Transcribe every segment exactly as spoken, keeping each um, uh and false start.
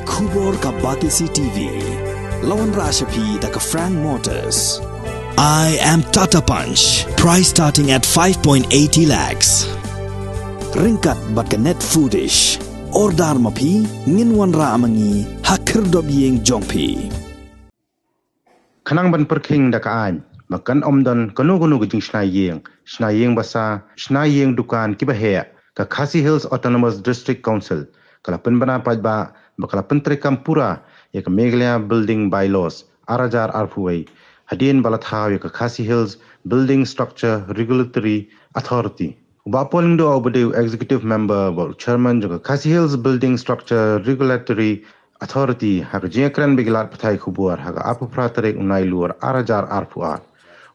Khubor ka Batesi T V. La wanrah sha phi da ka Frank Motors. I am Tata Punch. Price starting at five point eighty lakhs. Ryngkat bad ka Net Foodish. Order ma phi, ngin wanrah ma ngi ha khyrdop ïing jong phi. Khnang ban pyrkhing da ka aiñ ba kan ym don kano kano ka jingshna ïing, shna ïing basa, shna ïing dukan kiba heh, ka Khasi Hills Autonomous District Council ka la pynbna paidbah ba ka la pyntreikam pura ïa ka Meghalaya Building Bylaws ar hajar arphew wei, hadien ba la thaw ïa ka Khasi Hills Building Structure Regulatory Authority. U Bah Paul Lyngdoh uba dei u Executive Member bad u Chairman jong ka Khasi Hills Building Structure Regulatory Authority ha ka jingïakren bad ki lad pathai khubor ha ka arphew phra tarik u Nailur ar hajar arphew ar,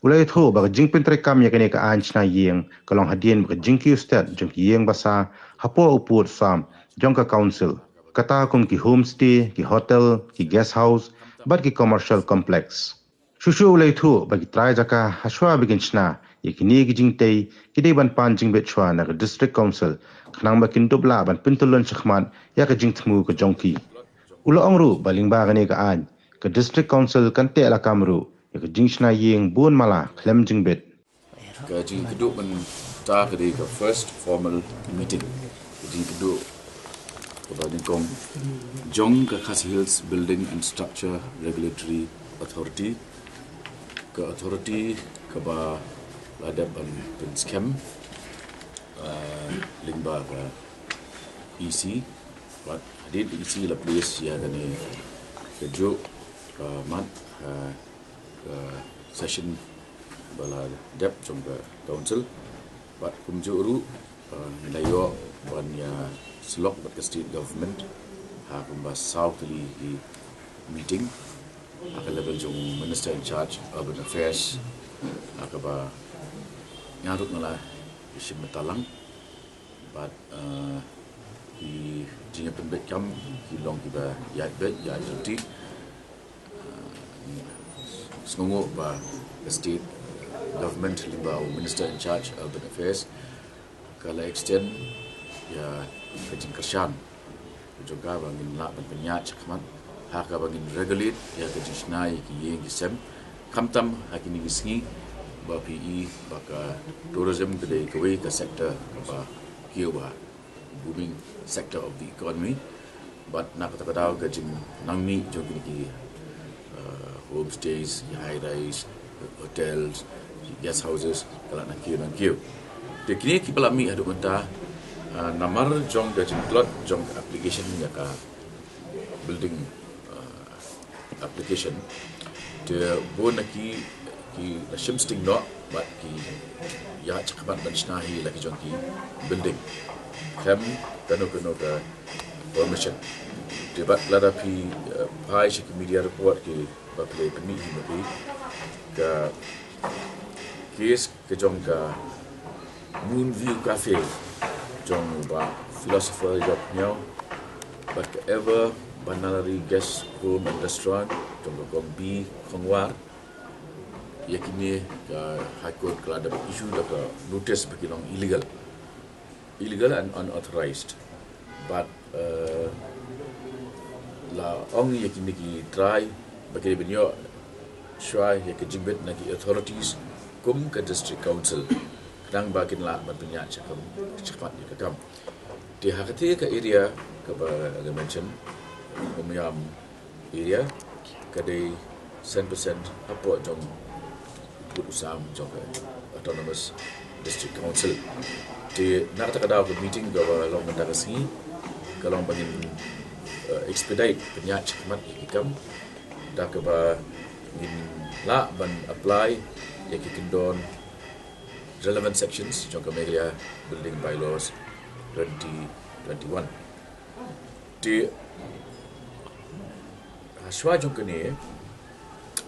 u la ïathuh ba ka jingpyntreikam ïa kane ka aiñ shna ïing ka long hadien ba ka jingkiew stet jong ki ïing basa hapoh u pud sam jong ka Council, kata kum ki homestay, ki hotel, ki guest house bad ki commercial complex. Shuh shuh u la ïathuh ba ki trai jaka ha shuwa ba kin shna ïa kine ki jingtei ki dei ban pan jingbit shuwa na ka District Council khnang ba kin dup lah ban pyntyllun shakhmat ïa ka jingthmu ka jong ki. U la ong ruh ba lyngba kane ka aiñ ka District Council kan teh lakam ruh ïa ka jingshna ïing bun mala khlem jingbit. Ka jingkynduh mynta ka dei ka first formal meeting. Ka jingkynduh kaba nyngkong jong ka Khasi Hills Building and Structure Regulatory Authority. Ka authority kaba la dep ban pynskhem, ah, lyngba ka E C. Bad hadien ka E C la place ïa kane ka juh, ah, mat, ah, ka session ba la dep jong ka Council. Bad kumjuh ruh, ah, ngi la ïoh ban ïa syllok bad ka State Government ha kumba saw tylli ki meeting ha ka level jong Minister in charge Urban Affairs, ha kaba nga ruh nga la ïashim bynta lang. Bad, ah, ki jingïapynbeit kam ki long kiba ïaid beit, ïaid juti. Ah, sngewnguh ba ka State Government lyngba u Minister in charge Urban Affairs ka la extend ïa ka jingkyrshan jong ka ba ngin lah ban pynïaid shakhmat ha kaba ngin regulate ïa ka jingshna ïa ki ïing ki sem, khamtam ha kine ki sngi ba phi i ba ka tourism ka dei kawei ka sector kaba kiew bha, booming sector of the economy. Bad na kata ka daw ka jingnang mih jong kine ki, uh, homestays, ki high rise, hotels, ki guest houses, ka la nang kiew nang kiew. Te kine kiba la mih haduh mynta, uh, namar jong ka jingtlot jong ka application ïa ka building, uh, application. Te bun na ki ki la shim sting noh bad ki ïa shakhmat ban shna hi la ki jong ki building khlem kano kano ka permission. Te bad lada phi, eh, phai sha ki media report kiba phi la pynmih hi ma ki, ka case ka jong ka Moonview Cafe jong u Bah Philosopher Yoke Miao bad ka Ever Banalari Guest Home and Restaurant jong ka Kong B Khongwar. Ïa kine ka High Court ka la dep issue da ka notice ba ki long illegal. Illegal and unauthorized. Bad, eh, la ong ïa kine ki trai ba ki dei ban ïoh shuwa ïa ka jingbit na ki authorities kum ka District Council khnang ba kin lah ban pynïaid shakhmat ïa ka kam. Te ha kata ka area kaba nga mention, Umiam area, ka dei san percent hapoh jong u pud u sam jong ka Autonomous District Council. Te na kata ka daw ka meeting kaba long mynta ka sngi ka long ba ngin, eh, expedite pynïaid shakhmat ïa ki kam da kaba ngin lah ban apply ïa ki kyndon relevant sections jong ka Meghalaya Building Bylaws twenty twenty-one. Te ha shuwa jong kane,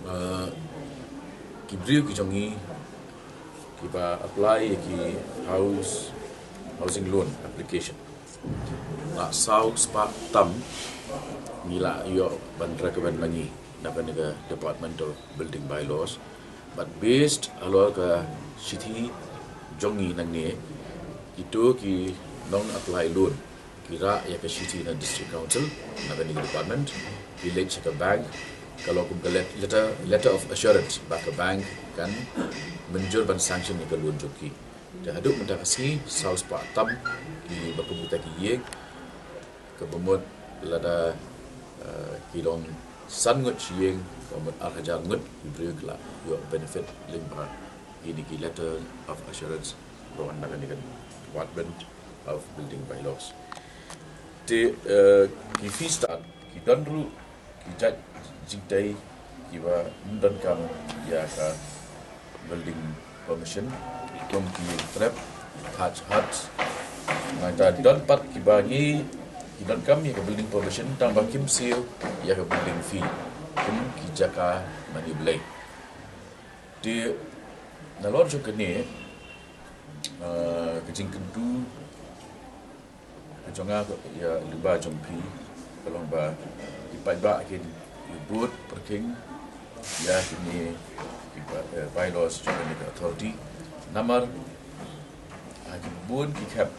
uh, ki briew ki jong ngi kiba apply ïa ki house, housing loan application, la saw spah tam ngi la ïoh ban recommend ma ngi na kane ka Department of Building Bylaws. Bad based halor ka shithi jong ngi nangne, kito ki nong apply loan Ki rah ïa ka shithi na District Council, na kane ka department, ki leit sha ka bank, ka long kum ka let-, letter, letter of assurance ba ka bank kan mynjur ban sanction ïa ka loan jong ki. Te haduh mynta ka sngi, saw spah tam kiba kum kita ki ïing, kaba mut lada, eh, ki long san ngut shi ïing, kaba mut ar hajar ngut ki briew ki la ïoh benefit lyngba kine ki letter of assurance ba wan na kane ka Department of Building Bylaws. Te, eh, ki fee start, ki don ruh ki jait jingtei kiba ym donkam ïa ka building permission, kum ki trep, thatch hut. Nangta don pat kiba ngi, ki donkam ïa ka building permission tang ba kim siew ïa ka building fee, kum ki jaka mane Blei. Te nalor jong kane, eh, ka jingkyntu ka jong nga ïa lyngba jong phi, ka long ba ki paidbah kin ïa bud pyrkhing ïa kine ki ba-, eh, bylaws jong kane ka authority. Namar, ah, ki bun ki khep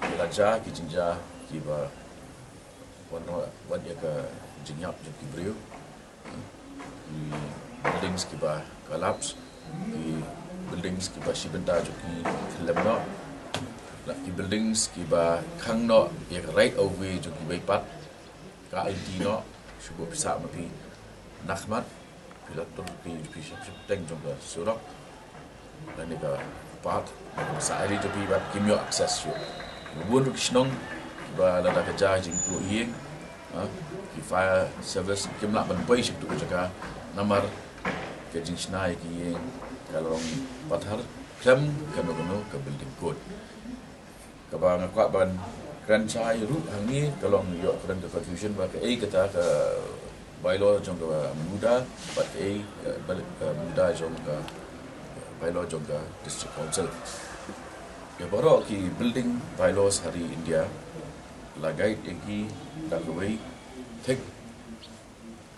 ki la jia ki jingjia kiba wan, wan ïa ka jingïap jong ki briew. Ki buildings kiba collapse, ki buildings kiba shi bynta jong ki khlem noh, la ki buildings kiba khang noh ïa ka right of way jong ki beit pat, ka aiti noh, shu buh pisa ma phi na khmat, phi la tur phi, phi shep shep teng jong ka surok. Lane ka part, lane ka sahari jong phi ba kim ïoh access shuh. Bun ruh ki shnong ba lada ka jia jingpluh ïing, ha, ki fire service kim lah ban poi sha katu ka jaka namar ka jingshna ïa ki ïing ka la long pathar khlem kano kano ka building code. Kaba nga kwah ban kren shai ruh hangne ka long ïoh kren ka confusion ba kaei kata ka bylaw jong ka MUDA bad kaei, eh, byl-, eh, MUDA jong ka bylaw jong ka District Council. Ïa baroh ki building bylaws ha ri India la guide ïa ki da kawei thik,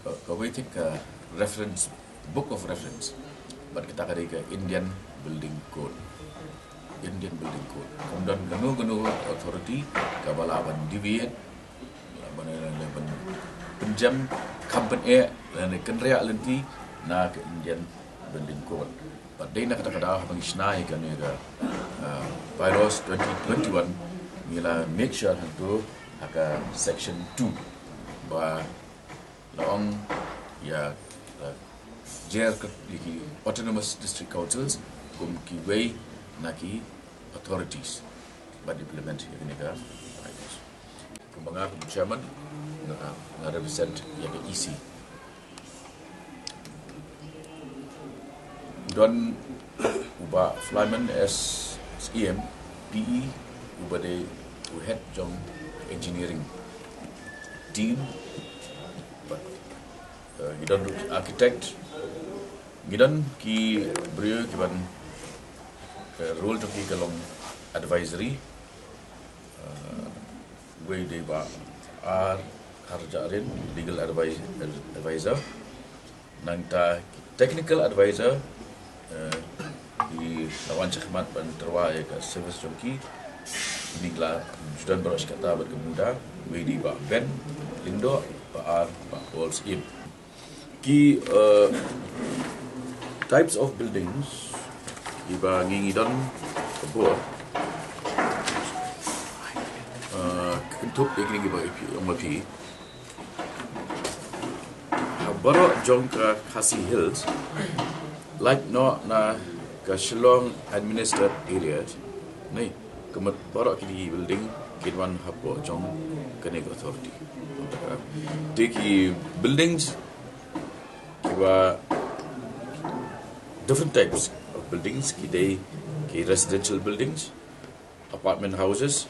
ka, kawei thik ka reference, book of reference. Bad kata ka dei ka Indian Building Code. Indian Building Code. Kam don kano kano authority kaba lah ban deviate, lah ban, lah ban pynjem, kham pyneh, lah ban kynriah lynti na ka Indian Building Code. Bad dei na kata ka daw haba ngi shna ïa kane ka, ah, bylaws twenty twenty-one, ngi la make sure hangto ha ka section two ba la ong ïa, eh, jer ka, ïa ki autonomous district councils kum kiwei na ki authorities ban implement ïa kane ka bylaws. Kumba nga kum chairman, nga, nga represent ïa ka E C. Don u Bah Flyman as E M, P E, uba dei u head jong engineering team. Bad, eh, ngi don ruh ki architect, ngi don ki briew kiban, eh, role jong ki ka long advisory. Eh, wei dei Bah R Harjahrin, legal advi-, advisor. Nangta technical advisor, eh, ki la wan shakhmat ban tyrwa ïa ka service jong ki. Kine ki la ju don baroh shi katta bad ka MUDA, wei dei Bah Ben Lyngdoh, Bah R, Bah Paul Syiem. Ki, eh, types of buildings kiba ngi, ngi don ka bor, eh, kynthup ïa kine kiba ong ma phi. Ha baroh jong ka Khasi Hills, lait noh na ka Shillong Administered Area, ne, ka mut baroh kine ki building kin wan hapoh jong kane ka authority. Te ki buildings kiba different types of buildings, ki dei ki residential buildings, apartment houses,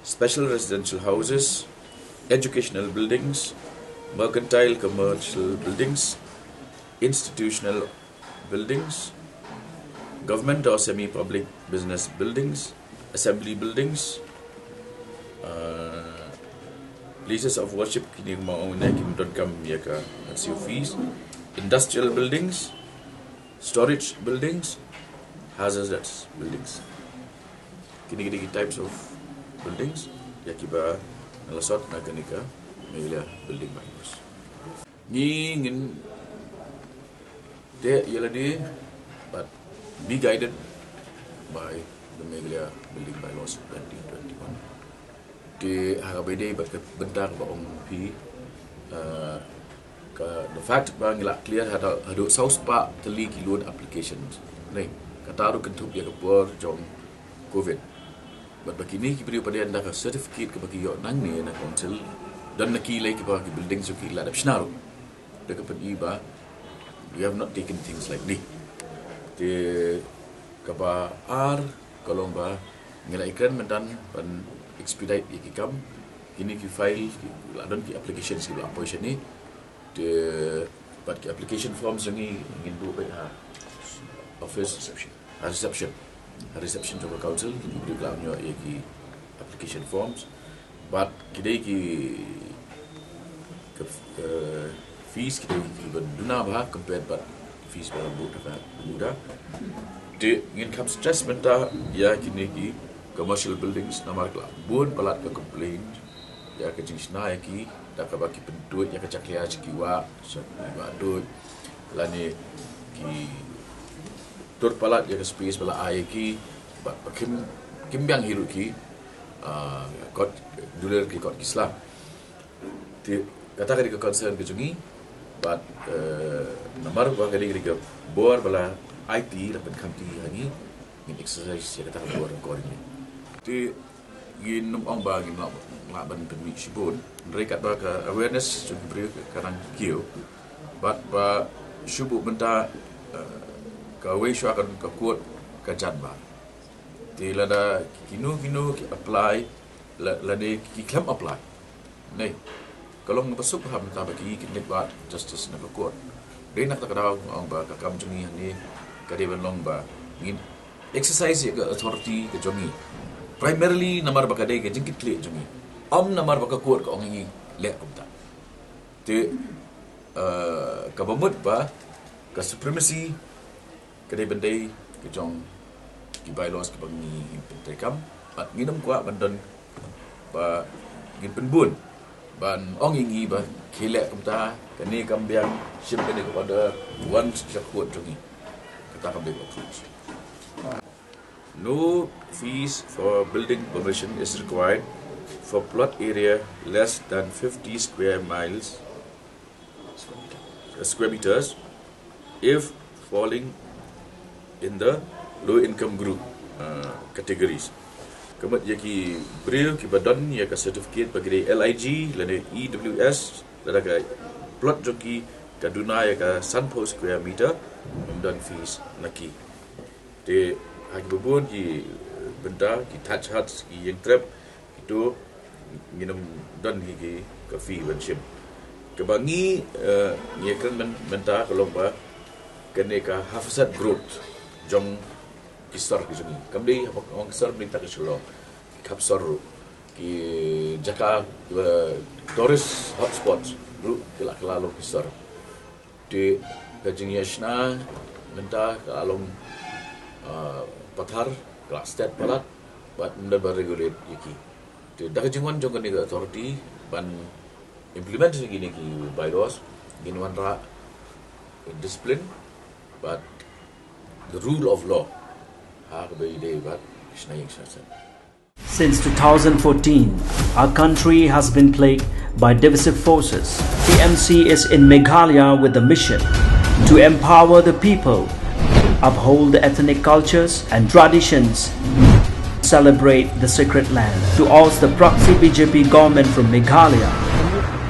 special residential houses, educational buildings, mercantile commercial buildings, institutional buildings, government or semi-public business buildings, assembly buildings, uh, places of worship, kine ma ong ne kim donkam ïa ka C O fees, industrial buildings, storage buildings, hazardous buildings. Kine, kine ki types of buildings. Ïa kiba nga la sot na kane ka Meghalaya Building Bylaws. Ngi ngin teh ïa lade, but be guided by the Meghalaya Building Bylaws twenty twenty-one. Te ha kaba ïadei bad ka bynta kaba ong phi, uh, ka, the fact ba ngi la clear haduh, haduh saw spah tylli ki loan applications. Nai, kata ruh kynthup ïa ka por jong covid. Bad ba kine ki briew pat ynda ka certificate kaba ki ïoh nangne na council, don na ki lei kiba ki building jong ki la dep shna ruh. Da ka pyni ba we have not taken things like this. Te kaba ar ka long ba ngi la ïakren mynta ban expedite ïa ki kam. Kine ki file ki la don, ki applications ki la poi shane. Te bad ki application forms jong ngi ngin buh beit ha office, ha reception, ha reception jong ka council. Ki briew ki la ïoh ïa ki application forms. Bad ki dei ki, ki, eh, fees ki dei kiba duna bha compared bad fees ba la buh da ka MUDA. Te ngin kham stress mynta ïa kine ki commercial buildings namar ka la bun palat ka complaint ïa ka jingshna ïa ki, da kaba ki pynduh ïa ka jakhlia sha ki wah, sha ki wah duh, lane ki tur palat ïa ka space ba la ai ïa ki, bad ba kim, kim biang hi ruh ki, ah, kot, duler ki kot ki sla. Te kata ka dei ka concern ka jong ngi, bad, eh, namar ba ka dei ka bor ba la aiti, la pynkhamti ha ngi, ngin exercise ïa kata ka bor accordingly. Te ngin ym ong ba ngin lah, lah ban pynmih shibun, hynrei katba ka awareness jong ki briew ka nang kiew, bad ba shu buh mynta, eh, kawei shuwa ka, ka court ka jan ba. Te lada kino kino ki apply, la, lane ki khlem apply. Nai, ka long ba suk ha mynta ba ki, ki ngeit ba justice na ka court. Dei na kata ka daw nga ong ba ka kam jong ngi hangne ka dei ban long ba ngin exercise ïa ka authority ka jong ngi. Primarily namar ba ka dei ka jingkitkhlieh jong ngi. Ym namar ba ka court ka ong ïa ngi leh kumta. Te, eh, kaba mut ba ka supremacy ka dei ban dei ka jong ki bylaws kiba ngi, ngi pyntreikam. Bad ngin ym kwah ban don ba ngin pynbun ban ong ïa ngi ba khie leh kumta, kane kam biang, shim kane ka order, wan sha court jong ngi. Kata kam dei ka approach. No fees for building permission is required for plot area less than fifty square miles, square meters, if falling in the low income group, uh, categories. Ka mut ïa ki briew kiba don ïa ka certificate ba ki dei L I G lane E W S, lada ka plot jong ki ka duna ïa ka sanphew square meter, ym don fees na ki. Te ha kiba bun ki, eh, bynta, ki thatch huts, ki ïing trep, kito ngin ym don hi ki, ka fee ban shim. Kaba ngi, eh, ngi kren myn-, mynta ka long ba kane ka hapsat growth jong ki sor ki jong ngi. Kam dei haba ong ki sor, mynta ka Shillong, ki khap sor ruh, ki jaka, eh, tourist hotspots ruh ki la, ki la long ki sor. Te ka jingïashna mynta ka la long, ah, pathar, ka la stet palat, bad ym don ba regulate ïa ki. Te da ka jingwan jong kane ka authority ban implement ïa kine ki bylaws, ngin wanrah discipline bad the rule of law ha kaba ïadei bad shna ïing shna sem. Since two thousand fourteen, our country has been plagued by divisive forces. T M C is in Meghalaya with a mission to empower the people, uphold the ethnic cultures and traditions, celebrate the sacred land. To oust the proxy B J P government from Meghalaya,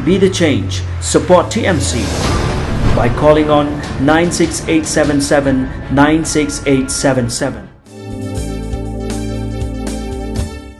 be the change. Support T M C by calling on nine six eight seven seven nine six eight seven seven.